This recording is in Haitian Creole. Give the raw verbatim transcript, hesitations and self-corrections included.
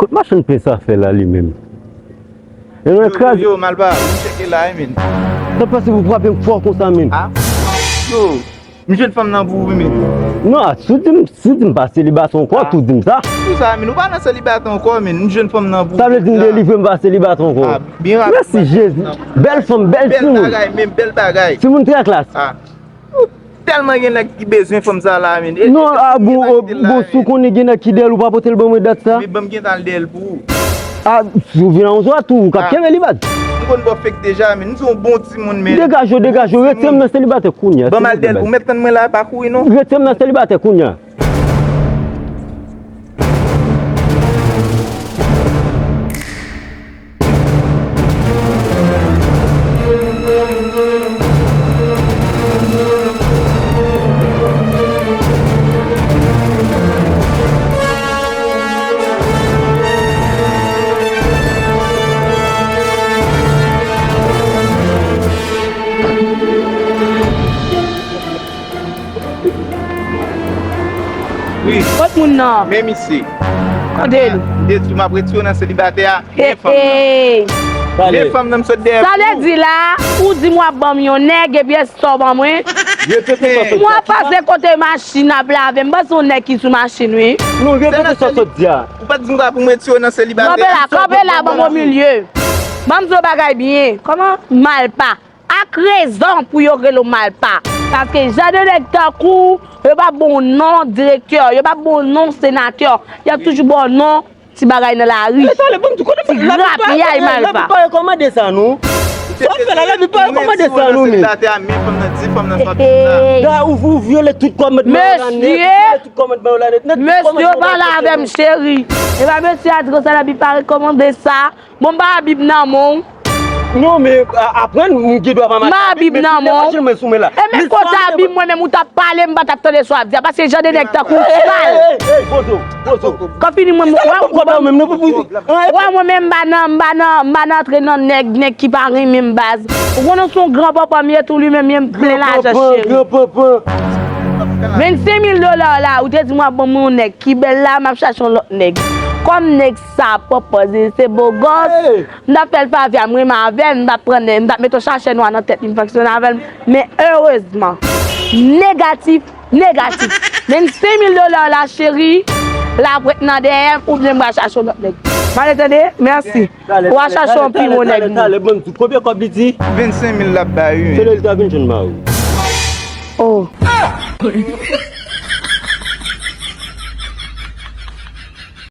Kot machann pen sa fè la li menm? E nou kraze. Yo, yo, yo, Malpa, m tcheke la, wi, men. Sa pase pou frape m fò konsa, men. Ah, yo, m jwenn fanm nan pou ou, wi, men. Non, ah, si w di m, si w di m pa selibatè ankò, tou di m sa. Pou sa, men, ou pa nan selibatè ankò, men. M jwenn fanm nan pou ou. Sa vle di m delivre m pa selibatè ankò. Ah, byen rapid. Mèsi, Jezi. Bèl fanm, bèl timoun. Bèl bagay, men, bèl bagay. Timoun trè klas. Ah. Ou tèlman gen nèg ki bezwen fanm sa la, men. E, non, e, ah, bon, oh, bon, si w konnen gen nèg ki dèyè l, ou pa pote l ban mwen dat sa? Men ban m gentan al dèyè l pou ou. Ah, si w vin a onz tou, ou k ap kenbe li, baz. M konn ba w fake deja, men. M se yon bon timoun, men. Degaje w, degaje w, retire m nan selibatè kounye a. Ban m al dèyè l pou ou. Mèt tann mwen la, pa kouri, non. Retire m nan selibatè kounye a. Wi. Kot moun nan? Men misye. Kote l? M te di w m ap retire w nan selibatè a. Men fanm nan. Men fanm nan m sot dèyè pou ou. Sa vle di la, ou di m w ap ban m yon nèg epi èske w ban mwen? Repete sa w sot di a. Mwen pase kote machin ap lave, m panse yon nèg ki sou machin, wi. Non, repete sa w sot di a. Ou pa t di m sa pou m retire w nan selibatè a. Kanpe la, kanpe la, ban m o milye. Ban m di w bagay byen. Kòman? Malpa. Ak rezon pou yo rele w Malpa. Paske jan de nèg tankou w, yo p ap ba w non direktè, yo p ap ba w non senatè, y ap toujou ba w non ti bagay nan lari. Ti grapyay Malpa. Lavi pa rekòmande sa, non. Sa w fè la, lavi pa rekòmande sa, non, men. Hey. Da, ou, ou vyole tout kòmandman yo la nèt, ou vyole tout kòmandman yo la nèt, nèt, tout kòmandman yo la nèt. Mesye, mesye, pale avè m, cheri. E pa mesye a di konsa, lavi pa rekòmande sa. Bon, m pa Bib nan men w. Non, men, a, aprann, m gen dwa pa mache ak Bib, men si w te mache mwen sou men la. E men kote a Bib mwen menm, ou t ap pale, m pa t ap tande sa w ap di a, paske jan de nèg tankou w sal. Ey, ey, ey, poze w, poze w. Kan fini mwen, w a, w a mwen menm, m pa nan, m pa nan, m pa nan antre nan nèg, nèg ki pa renmen m baz. Ou konnen w se yon gran panpan m ye tou, li menm, li menm plen lajan, cheri. Vennsenk mil dola w la, ou te di m w ap ban m yon nèg ki bèl la, m ap chache yon lòt nèg. Kòm nèg sa pòpòze se bogòs, m t ap fè l favè a, m renmen avè l, m t ap pran nèg, m t ap mete yon sachè nwa nan tèt li, m fonksyone avè l. Men erezman, negatif, negatif. Vennsenk mil dola w la, cheri, l ap ret nan dèyè m, oubyen m pral chache yon lòt nèg. M ale tande, mèsi. Ou a chache yon pi bon nèg. Talè, talè, talè, talè, ban m di, konbyen kòb li di? Vennsenk mil l ap bay, wi. Se lè li ta vin jwenn mari w. Oh.